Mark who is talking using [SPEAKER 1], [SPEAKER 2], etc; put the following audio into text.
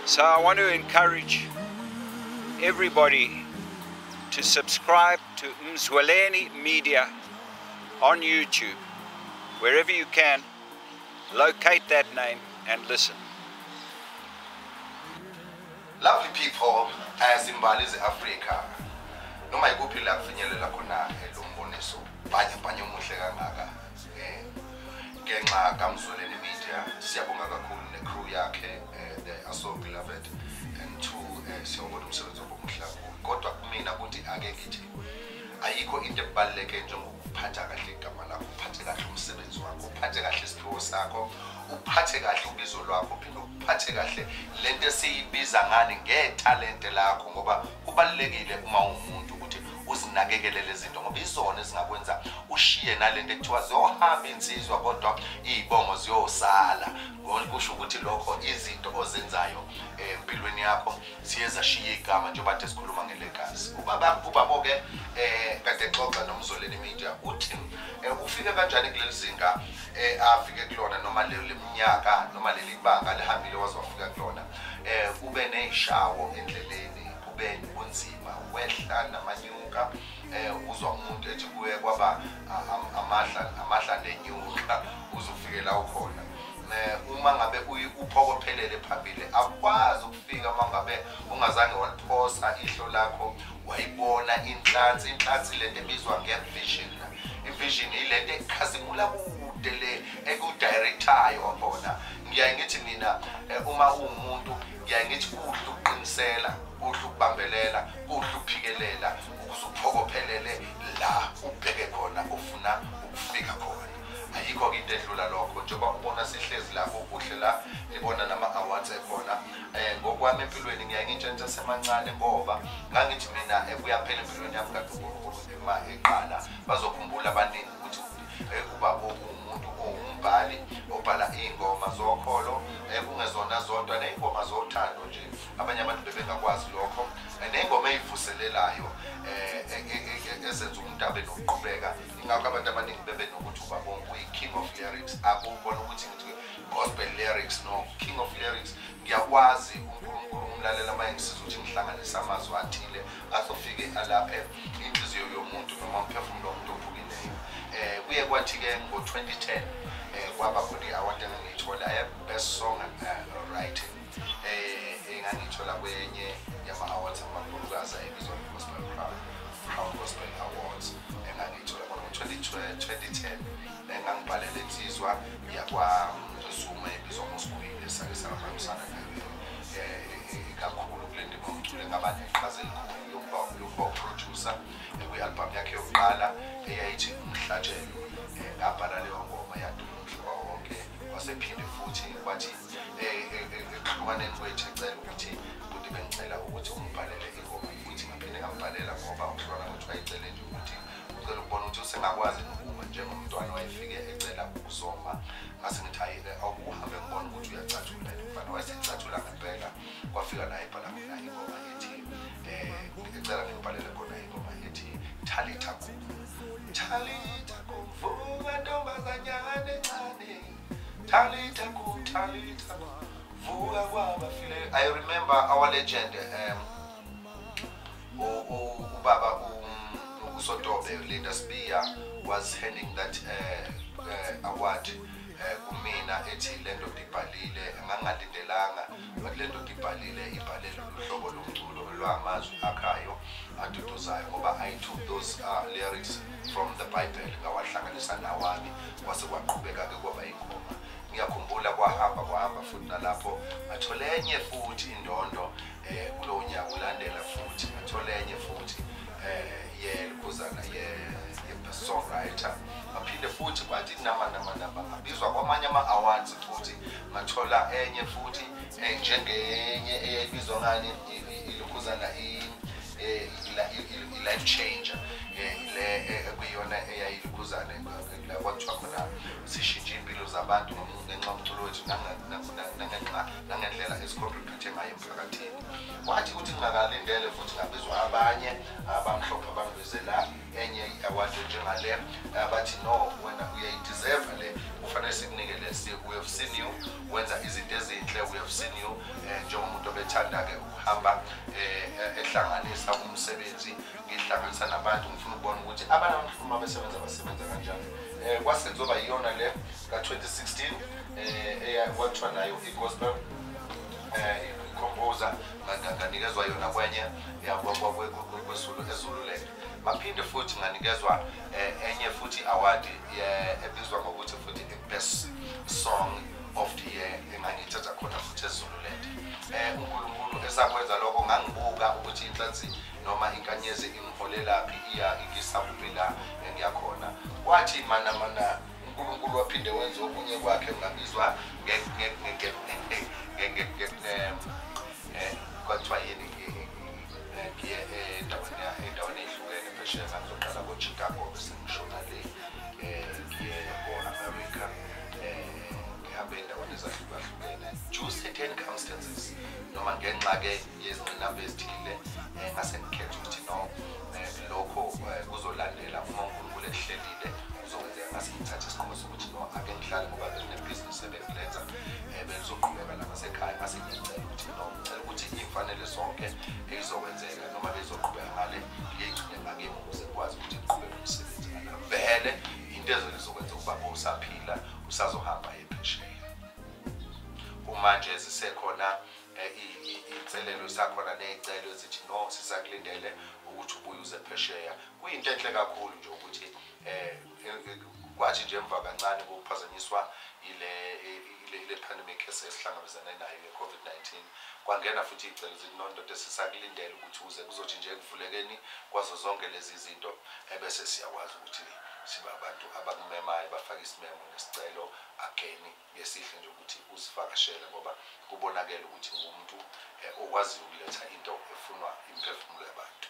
[SPEAKER 1] So I want to encourage everybody to subscribe to Mzweleni Media on YouTube. Wherever you can, locate that name and listen.
[SPEAKER 2] Lovely people, as imbali ze-Afrika, noma ikuphi la kufinyelela khona lo mboniso bhanya omuhle kangaka, ngenxa kaMzweleni Media, siyabonga kakhulu ne-crew yakhe, they are so beloved, and two, siyawubona umsebenzi wabo omuhle kakhulu. Kodwa kumina kuthi ake ngithi ayikho into ebaluleke njengokuphatha kahle igama lakho, uphathe kahle umsebenzi wakho, uphathe kahle isiphiwo sakho, uphathe kahle ubizo lwakho, uphinde uphathe kahle lento esiyibiza ngani ngethalente lakho, ngoba kubalulekile uma uwumuntu ukuthi uzinakekele lezi zinto, ngoba izona ezingakwenza ushiye nalento ekuthiwa ziyohamba insizwa kodwa iy'bongo ziyosala. Kusho ukuthi lokho izinto ozenzayo empilweni yakho siye zashiya igama, njengoba kade sikhuluma ngelegazi. Ubabo-ke kade exoxa noMzweleni Media uthi ufike kanjani kuleli zinga afike kulona, noma leli minyaka noma leli banga lihambile waze wafika kulona. Kube ney'shawo endleleni, kube nobunzima, wehla namanyuka, uzwa umuntu ethi kuye kwaba amahla nenyuka uze ufike la ukhona. Uma ngabe uphokophelele phambili akwazi ukufika uma ngabe ungazange waliphosa ihlo lakho wayibona inhlansi lento ebizwa nge-vision. I-vision ilento ekhazimula kude le ekudirectayo khona. Ngiyaye ngithi mina uma uwumuntu, ngiyaye ngithi kuhle ukuqinisela, kuhle ukubambelela, kuhle ukuphikelela ukuze uphokophelele la ubheke khona ufuna ukufika khona. Ayikho-ke into edlula lokho, njengoba ubona sihlezi la kukuhle la, nibona nama-awards ekhona. Ngokwami empilweni ngiyaye ngitshentshe semancane, ngoba ngangithi mina kuyaphela empilweni yami kade uNkulunkulu ema eqala. Bazokhumbula abaningi ukuthi ubaba uwumuntu owumbhali obhala iy'ngoma zokholo, kungezona zodwa, ney'ngoma zothando nje, abanye abantu bebengakwazi lokho, ney'ngoma ey'vuselelayo ezenza umuntu abe nokuqhubeka. Ingakho abantu abaningi bebe nokuthi ubaba uyi-king of lyrics. Akubona ukuthi ngithi gospel lyrics, no, king of lyrics. Ngiyakwazi uNkulunkulu umlalela uma engisiza ukuthi ngihlanganise amazwi athile azofike alaphe inhliziyo yomuntu noma umphefumulo womuntu ophukileyo. Kuye kwathi-ke ngo-2010 kwaba khona i-award engangiyithola best song writing, engangiyithola kwenye yama-awards amakhulukazi ayebizwa nge-Gospel Crown Gospel Awards, engangiyithola khona ngo-2010. Engangibhalela insizwa yakwaZuma ebizwa ngoSigwili, esake sahambisana nayo kakhulu kule ndima yomculo, engaba neqhaza elikhulu yokuba uproducer kwi-album yakhe yokuqala eyayithi Umhlatshelo. Ngabhala leyo ngoma yaduma umhlaba wonke. Wasephinde futhi kwathi ekuhlukaneni kwethu ecela ukuthi buti bengicela ukuthi ungibhalele ingoma futhi, ngaphinde ngambhalela, ngoba ukuhlukana kwethu wayecele nje ukuthi ucela ukubona ukuthi usengakwazi nokuma njengomntwana wayefike ecela ukuzoma. Ngase ngithi hayi, awuhambe ngibona ukuthi uyacathula mfana, wayesecathula ngempela. Kwafika la ebhala khona ingoma ethi ecela ngibhalele khona ingoma ethi Thalitha Kum. Thalitha kum, vuka ntombazanyana encane, Thalitha kum, Thalitha kum, vuka kwabafile. I remember our legend ubaba uSotobe Linda Sibiya was handing that award kumina, ethi le ndoda ibhalile, ngangalindelanga, but le ndoda ibhalile, ibhalele uhlobo lomculo lwamazwi akhayo aduduzayo, ngoba I took those lyrics from the Bible ngawahlanganisa nawami, kwase kwaqhubeka-ke kwaba ingoma. Ngiyakhumbula kwahamba futhi nalapho ngathola enye futhi indondo kulowo nyaka ulandela, futhi ngathola enye futhi yelukhuzana ye-songwriter. Ngaphinde futhi kwathi nama ngabizwa kwamanye ama-awards futhi ngathola enye futhi njengenye eyayibizwa ngani ilukhuzana i-life changer, le ekuyiyona eyayilukhuzana la kwakuthiwa khona sishintshe iy'mpilo zabantu ngenxa yomculo wethu nangendlela esicontribute ngayo emphakathini. Kwathi ukuthi ngingakalindele futhi ngabizwa abanye abamhlophe abangibizela enye i-award njengale, abathi no, wena uyayideserve le, Kufanele sikunike lesi. We have seen you wenza izinto ezinhle, we have seen you njengomuntu obethanda-ke ukuhamba ehlanganisa umsebenzi, ngihlanganisa nabantu, ngifuna ukubona ukuthi abantu uma besebenza basebenza kanjani. Kwase kuzoba yiyona le ka-2016 kwathiwa nayo i-gospel composer, nganikezwa yona kwenye eZululand. Baphinde futhi nganikezwa enye futhi award ebizwa ngokuthi futhi i-best song of the year, engangiyithatha khona futhi eZululand. uNkulunkulu esakwenza lokho, ngangibuka ukuthi inhlansi noma inkanyezi ingiholelaphi, iya ingisakuphi la engiyakhona. Wathi mana mana uNkulunkulu waphinde wenza okunye kwakhe, ngabizwa kwathiwa yini, ngiye endaweni ehlukene phesheya. Ngizoqala ko-Chicago bese ngishona le ngiye ko-America, ngihambe endaweni ezahlukahlukene due certain circumstances noma ngenxa-ke yezingqinamba ezithile. Ngase ngikhetha ukuthi no, lokho kuzolandela uma uNkulunkulu ekuhlelile kuzokwenzeka. Ngase ngithathe isinqumo sokuthi no, ake ngihlale ngoba benginebhizinisi ebengilenza belizoqhubeka la ngasekhaya. Ngase ngiyacela ukuthi no, ngicela ukuthi iy'mfanele zonke eyizokwenzeka noma beyizoqhubeka ngale ngiyigcine ngakimi ukuze ngikwazi ukuthi ngiqhubeke umsebenzi ngala. Vele into ezokwenza ukuba usaphila usazohamba ephesheya. Kumanje zisekhona iy'nselelo, zisakhona ney'celo ezithi no, sisakulindele ukuthi ubuye uze phesheya. Kuyinto enhle kakhulu nje ukuthi kwathi nje emva kancane kokuphazanyiswa ile pandemic esihlangabezane nayo ye-COVID-19, kwangena futhi iy'celo zithi no, ndoda, sisakulindele ukuthi uze, kuzothi nje ekuvulekeni kwazo zonke lezi zinto ebese siyakwazi ukuthi sibe abantu abakumemayo, bafake isimemo nesicelo again ngesihle nje ukuthi uzivakashele, ngoba kubonakele ukuthi ngumuntu okwaziyo ukuletha into efunwa imphefumulo yabantu.